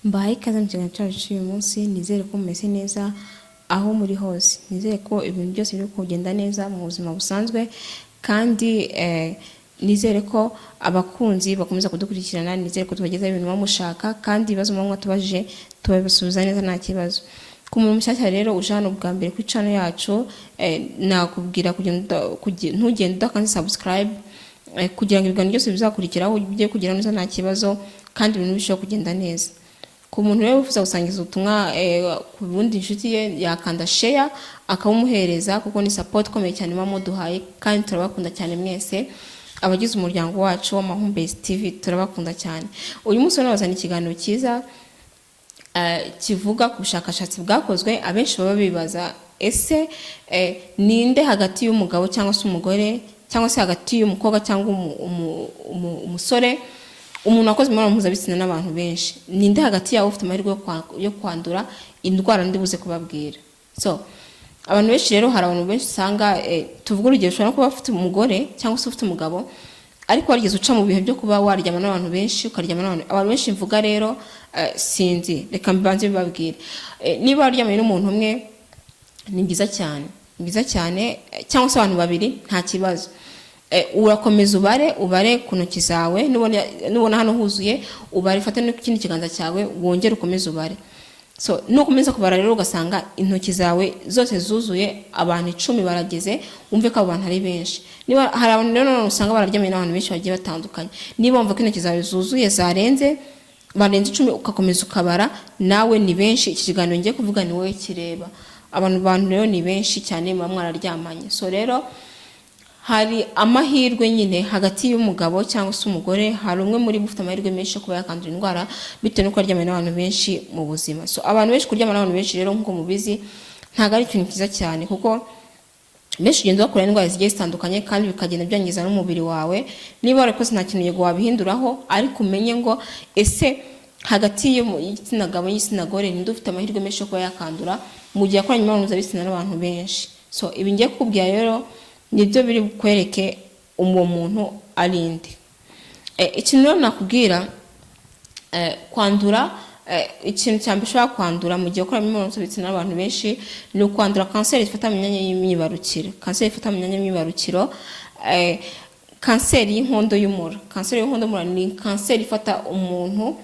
Mbahaye ikaze mu kiganiro cyacu cy'uyu munsi. Nizere ko mumeze neza aho muri hose. Nizere ko ibintu byose biri kugenda neza mu buzima busanzwe, kandi nizere ko abakunzi bakomeza kudukurikirana. Nizere ko tubagezaho ibintu muba mushaka, kandi ibibazo muba mwatubajije tubabisubiza neza, nta kibazo. Ku muntu mushyashya rero uje hano bwa mbere kuri channel yacu, nakubwira ntugende udakanze subscribe, kugira ngo ibiganiro byose bizakurikiraho bijye kugera neza, nta kibazo, kandi ibintu bishobora kugenda neza. Ku muntu rero wifuza gusangiza ubutumwa ku bundi inshuti ye, yakanda share akabumuhereza, kuko ni support ikomeye cyane muba muduhaye, kandi turabakunda cyane mwese abagize umuryango wacu w'Amahumbezi TV. Turabakunda cyane. Uyu munsi nabazana ikiganiro cyiza kivuga ku bushakashatsi bwakozwe. Abenshi baba bibaza: ese ninde hagati y'umugabo cyangwa se umugore, cyangwa se hagati y'umukobwa cyangwa umusore, umuntu wakoze imibonano mpuzabitsina n'abantu benshi, ninde hagati yabo ufite amahirwe yo kwandura indwara ndi buze kubabwira? So abantu benshi rero, hari abantu benshi usanga, tuvuge urugero, ushobora no kuba ufite umugore cyangwa se ufite umugabo, ariko warigeze uca mu bihe byo kuba waryama n'abantu benshi, ukaryama n'abantu, abantu benshi mvuga rero, sinzi, reka mbanze mbibabwire. Niba waryamanye n'umuntu umwe, ni byiza cyane, ni byiza cyane, cyangwa se abantu babiri, nta kibazo. Urakomeza ubare, ubare ku ntoki zawe. Nubona hano huzuye, ubare, ufate n'ikindi kiganza cyawe, wongere ukomeze ubare. So nukomeza kubara rero, ugasanga intoki zawe zose zuzuye, abantu 10 barageze, wumve ko abo bantu ari benshi. Niba hari abantu rero nanone usanga bararyamanye n'abantu benshi bagiye batandukanye, niba wumva ko intoki zawe zuzuye, zarenze, barenze 10, ugakomeza ukabara, nawe ni benshi. Iki kiganiro ngiye kuvuga ni wowe kireba. Abantu rero ni benshi cyane muba mwararyamanye. So rero hari amahirwe nyine hagati y'umugabo cyangwa se umugore, hari umwe muri bo ufite amahirwe menshi yo kuba yakandura indwara bitewe n'uko yaryamanye n'abantu benshi mu buzima. So abantu benshi, kuryamana n'abantu benshi rero, nk'uko mubizi, ntabwo ari ikintu cyiza cyane, kuko benshi ugenda bakura indwara zigiye zitandukanye, kandi bikagenda byangiza n'umubiri wawe. Niba warabikoze, nta kintu yego wabihinduraho, ariko umenye ngo: ese hagati y'igitsina gabo n'igitsina gore, ninde ufite amahirwe menshi yo kuba yakandura mu gihe yakoranye imibonano mpuzabitsina n'abantu benshi? So ibi ngiye kukubwira rero nibyo biri bukwereke uwo muntu ari nde. Ikintu rero nakubwira, kwandura, ikintu cya mbere ushobora kwandura mu gihe ukora imibonano mpuzabitsina n'abantu benshi ni ukwandura kanseri ifata mu myanya y'imyibarukiro, kanseri ifata mu myanya y'imyibarukiro, kanseri y'inkondo y'umura. Kanseri y'inkondo y'umura ni kanseri ifata umuntu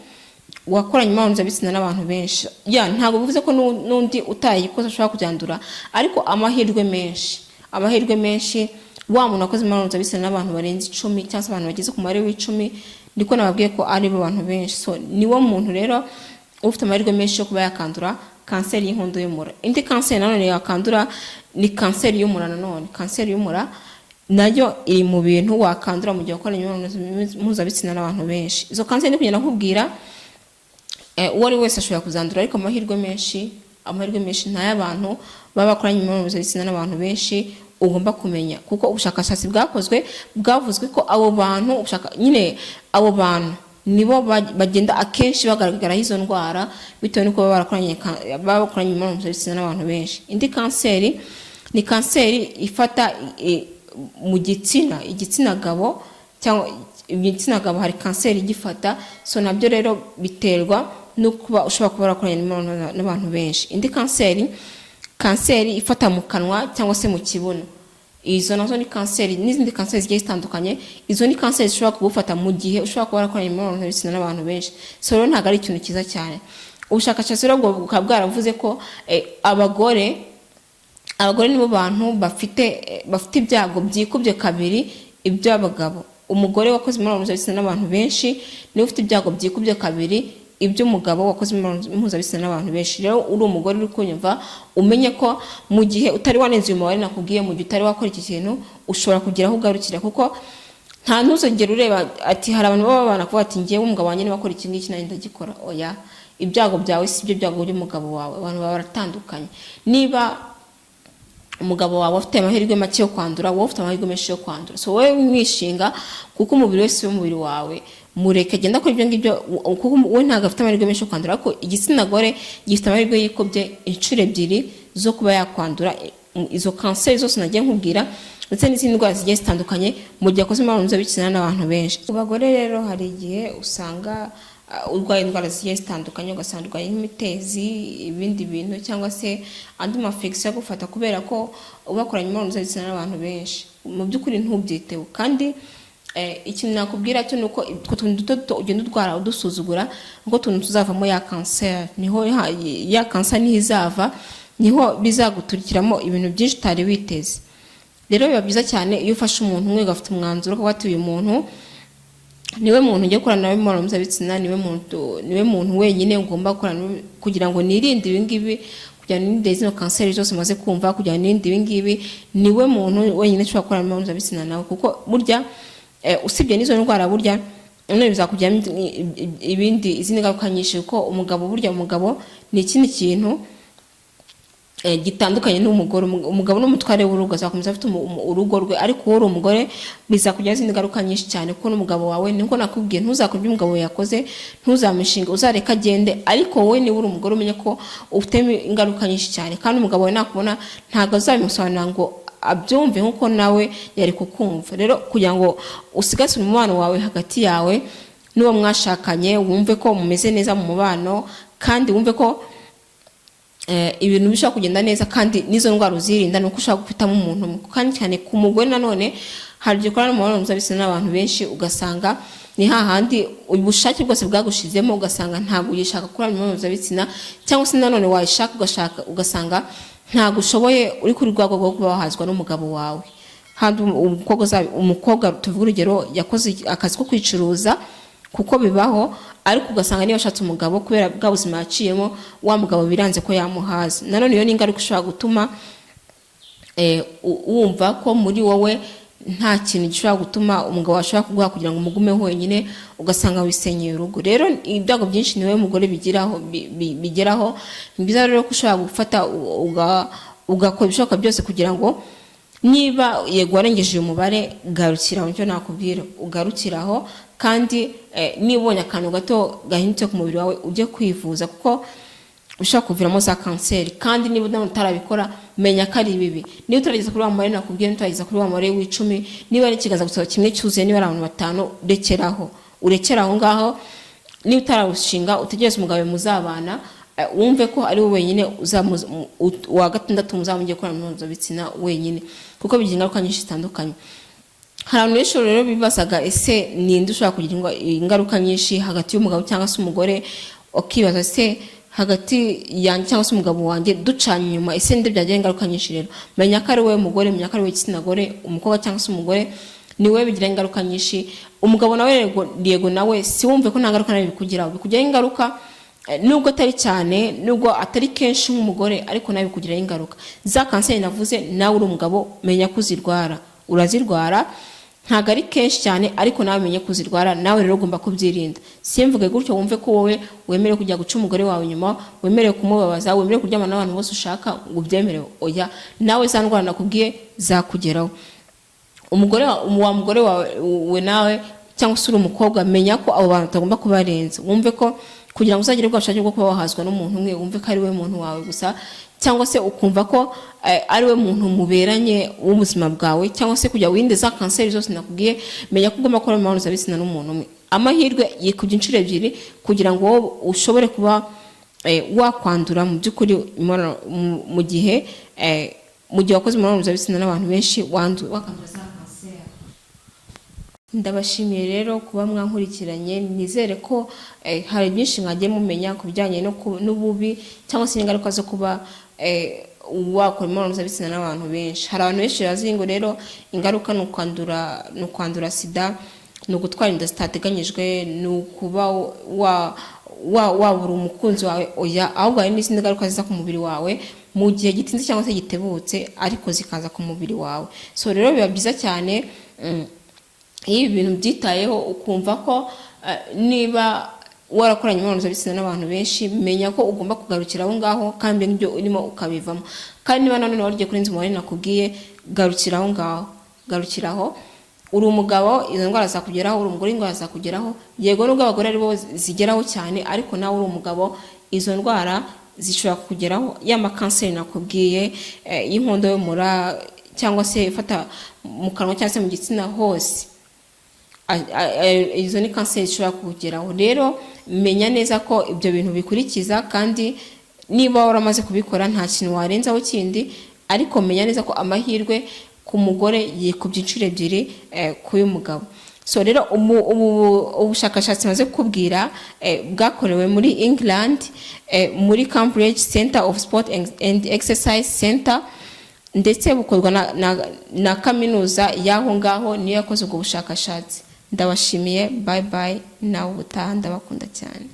wakoranye imibonano mpuzabitsina n'abantu benshi. Ya, ntabwo bivuze ko n'undi utayikoze ashobora kubyandura, ariko amahirwe menshi, amahirwe menshi, wa muntu wakoze imibonano mpuzabitsina n'abantu barenze 10, cyangwa se abantu bageze ku mubare w'10, niko nababwiye ko ari bo bantu benshi. So niwo muntu rero ufite amahirwe menshi yo kuba yakandura kanseri y'inkondo y'umura. Indi kanseri nanone yakandura ni kanseri y'umura. Nanone kanseri y'umura nayo iri mu bintu wakandura mu gihe wakoranye imibonano mpuzabitsina n'abantu benshi. Izo kanseri ndi kugenda nkubwira, uwo ari we wese ashobora kuzandura, ariko amahirwe menshi, amahirwe menshi ni ay'abantu baba bakoranye imibonano mpuzabitsina n'abantu benshi. Ugomba kumenya, kuko ubushakashatsi bwakozwe bwavuzwe ko abo bantu nyine abo bantu nibo bagenda akenshi bagaragaraho izo ndwara, bitewe n'uko baba bakoranye imibonano mpuzabitsina n'abantu benshi. Indi kanseri ni kanseri ifata mu gitsina, igitsina gabo cyangwa igitsina gabo, hari kanseri igifata. So nabyo rero biterwa no kuba ushobora kuba warakoranye imibonano n'abantu benshi. Indi kanseri, kanseri ifata mu kanwa cyangwa se mu kibuno. Izo nazo ni kanseri, n'izindi kanseri zigiye zitandukanye. Izo ni kanseri zishobora kugufata mu gihe ushobora kuba warakoranye imibonano mpuzabitsina n'abantu benshi. So rero ntabwo ari ikintu cyiza cyane. Ubushakashatsi rero bwo bukaba bwaravuze ko abagore nibo bantu bafite ibyago byikubye kabiri iby'abagabo. Umugore wakoze imibonano mpuzabitsina n'abantu benshi niwe ufite ibyago byikubye kabiri iby'umugabo wakoze imibonano mpuzabitsina n'abantu benshi. Rero uri umugore uri kunyumva, umenye ko mu gihe utari wanenze uyu mubare nakubwiye, mu gihe utari wakora iki kintu, ushobora kugira aho ugarukira, kuko nta ntuzongere ureba ati hari abantu baba babana kuvuga ati: "Ngewe umugabo wanjye niba akora iki ngiki, nanjye ndagikora." Oya, ibyago byawe si byo byago by'umugabo wawe. Abantu baba baratandukanye. Niba umugabo wawe afite amahirwe make yo kwandura, wowe ufite amahirwe menshi yo kwandura. So wowe mwishinga, kuko umubiri wese w'umubiri wawe, mureke agenda akora ibyo ngibyo, kuko we ntabwo afite amahirwe menshi yo kwandura, ariko igitsina gore gifite amahirwe yikubye inshuro ebyiri zo kuba yakwandura izo kanseri zose nagiye nkubwira, ndetse n'izindi ndwara zigiye zitandukanye, mu gihe akoze imibonano mpuzabitsina n'abantu benshi. Ku bagore rero, hari igihe usanga urwaye indwara zigiye zitandukanye, ugasanga urwaye nk'imitezi, ibindi bintu, cyangwa se andi ma infection agufata kubera ko ubakoranye imibonano mpuzabitsina n'abantu benshi, mu by'ukuri ntubyiteho. Kandi ikintu nakubwira cyo ni uko utwo tuntu duto duto ugenda urwara udusuzugura, niko tuntu tuzavamo ya kanseri. Niho ya kanseri niho izava, niho bizaguturikiramo ibintu byinshi utari witeze. Rero biba byiza cyane iyo ufashe umuntu umwe, ugafata umwanzuro ukavuga ati: "Uyu muntu niwe muntu ugiye gukorana nawe imibonano mpuzabitsina, niwe muntu wenyine ngomba gukorana nawe kugira ngo nirinde ibi ngibi, kugira ngo nirinde zino kanseri zose maze kumva, kugira ngo nirinde ibi ngibi, niwe muntu wenyine nshobora gukorana imibonano mpuzabitsina nawe." Kuko burya usibye n'izo ndwara, burya none bizakugiramo ibindi, izindi ngaruka nyinshi, kuko umugabo, burya umugabo ni ikindi kintu gitandukanye n'umugore. Umugabo n'umutware w'urugo, azakomeza afite urugo rwe, ariko wowe uri umugore bizakugiraho izindi ngaruka nyinshi cyane, kuko n'umugabo wawe, niko nakubwiye, ntuzakore ibyo umugabo yakoze, ntuzamushinge, uzareke agende. Ariko wowe niba uri umugore, umenye ko ufitemo ingaruka nyinshi cyane, kandi umugabo wawe nakubona ntabwo azabimusobanurira ngo abyumve nk'uko nawe yari kukumva. Rero kugira ngo usigasire umubano wawe hagati yawe n'uwo mwashakanye, wumve ko mumeze neza mu mubano, kandi wumve ko ibintu bishobora kugenda neza, kandi n'izo ndwara uzirinda, ni uko ushobora guhitamo umuntu umwe. Kandi cyane ku mugore nanone, hari igihe ukorana imibonano mpuzabitsina n'abantu benshi, ugasanga ni hahandi ubushake bwose bwagushizemo, ugasanga ntabwo ugishaka gukora imibonano mpuzabitsina, cyangwa se nanone wayishaka ugashaka ugasanga ntabwo ushoboye, uri kuri rwa rwego rwo kuba wahazwa n'umugabo wawe. Handi umukobwa, tuvuge urugero, yakoze akazi ko kwicuruza, kuko bibaho, ariko ugasanga niba ashatse umugabo, kubera bwa buzima yaciyemo, wa mugabo biranze ko yamuhaza. Nanone iyo ni ingaruka ishobora gutuma wumva ko muri wowe nta kintu gishobora gutuma umugabo ashobora kuguha kugira ngo umugumeho wenyine, ugasanga wisenyeye urugo. Rero ibyago byinshi niwe mugore bigiraho, bigeraho. Ni byiza rero ko ushobora gufata ugakora ibishoboka byose kugira ngo niba yego warengeje uyu mubare, garukira aho. Nicyo nakubwira, ugarukiraho. Kandi niba ubonye akantu gato gahindutse ku mubiri wawe, ujye kwivuza, kuko ushobora kuviramo za kanseri. Kandi niba utarabikora, menya ko ari bibi. Niba utarageza kuri wa mubare nakubwiye, utarageza kuri wa mubare w'10, niba ari ikiganza gusa kimwe cyuzuye, niba ari abantu batanu, rekeraho, urekere aho ngaho. Niba utarawushinga, utegereze umugabo muzabana, wumve ko ari we wenyine uwa gatandatu muzaba mugiye gukorana imibonano mpuzabitsina wenyine, kuko bigira ingaruka nyinshi zitandukanye. Hari abantu benshi rero bibazaga: ese ninde ushobora kugira ingaruka nyinshi hagati y'umugabo cyangwa se umugore? Ukibaza: se hagati yanjye cyangwa se umugabo wanjye ducanye inyuma, ese ninde byagira ingaruka nyinshi? Rero menya ko ari wowe mugore, menya ko ari wowe igitsina gore, umukobwa cyangwa se umugore, ni wowe bigira ingaruka nyinshi. Umugabo nawe yego nawe si wumve ko nta ngaruka nawe bikugiraho, bikugiraho ingaruka, nubwo atari cyane, nubwo atari kenshi nk'umugore, ariko nawe bikugiraho ingaruka. Za kanseri navuze, nawe uri umugabo menya ko uzirwara, urazirwara. Ntabwo ari kenshi cyane, ariko nawe umenye kuzirwara. Nawe rero ugomba kubyirinda. Simvuge gutyo wumve ko wowe wemerewe kujya guca umugore wawe inyuma, wemerewe kumubabaza, wemerewe kuryamana n'abantu bose ushaka ngo ubyemerewe. Oya, nawe za ndwara nakubwiye zakugeraho. Umugore wa mugore wawe we nawe, cyangwa se uri umukobwa, menya ko abo bantu utagomba kubarenza. Wumve ko kugira ngo uzagire bwa bushake bwo kuba wahazwa n'umuntu umwe, wumve ko ari we muntu wawe gusa, cyangwa se ukumva ko ari we muntu muberanye w'ubuzima bwawe, cyangwa se kugira wirinde za kanseri zose nakubwiye, menya ko ugomba gukora imibonano mpuzabitsina n'umuntu umwe. Amahirwe yikubye inshuro ebyiri kugira ngo wowe ushobore kuba wakwandura mu by'ukuri mu gihe wakoze imibonano mpuzabitsina n'abantu benshi, wakandura za kanseri. Ndabashimiye rero kuba mwankurikiranye. Nizere ko hari byinshi mwagiye mumenya ku bijyanye n'ububi cyangwa se ingaruka zo kuba wakora imibonano mpuzabitsina n'abantu benshi. Hari abantu benshi bazi ngo rero ingaruka ni ukwandura sida, ni ugutwara inda zitateganyijwe, ni ukuba wabura umukunzi wawe. Oya, ahubwo hari n'izindi ngaruka ziza ku mubiri wawe mu gihe gitinze cyangwa se gitebutse, ariko zikaza ku mubiri wawe. So rero biba byiza cyane iyo ibi bintu byitayeho, ukumva ko niba warakoranye imibonano mpuzabitsina n'abantu benshi, menya ko ugomba kugarukira aho ngaho, kandi ibyo urimo ukabivamo. Kandi niba nanone wari ugiye kurenza umubare nakubwiye, garukira aho ngaho, garukira aho. Uri umugabo, izo ndwara zakugeraho. Uri umugore, indwara zakugeraho. Yego, nubwo abagore aribo zigeraho cyane, ariko nawe uri umugabo izo ndwara zishobora kukugeraho, ya makanseri nakubwiye y'inkondo y'umura, cyangwa se ifata mu kanwa cyangwa se mu gitsina hose. Izo ni kanseri zishobora kugeraho. Rero menya neza ko ibyo bintu bikurikiza, kandi niba waramaze kubikora nta kintu warenzaho kindi, ariko menya neza ko amahirwe ku mugore yikubye inshuro 2 k'uy'umugabo. So rero ubushakashatsi maze kukubwira bwakorewe muri England, muri Cambridge Center of Sport and Exercise Center, ndetse bukorwa na kaminuza y'aho ngaho, niyo yakoze ubwo bushakashatsi. Ndabashimiye, bye bye, nawe ubutaha, ndabakunda cyane.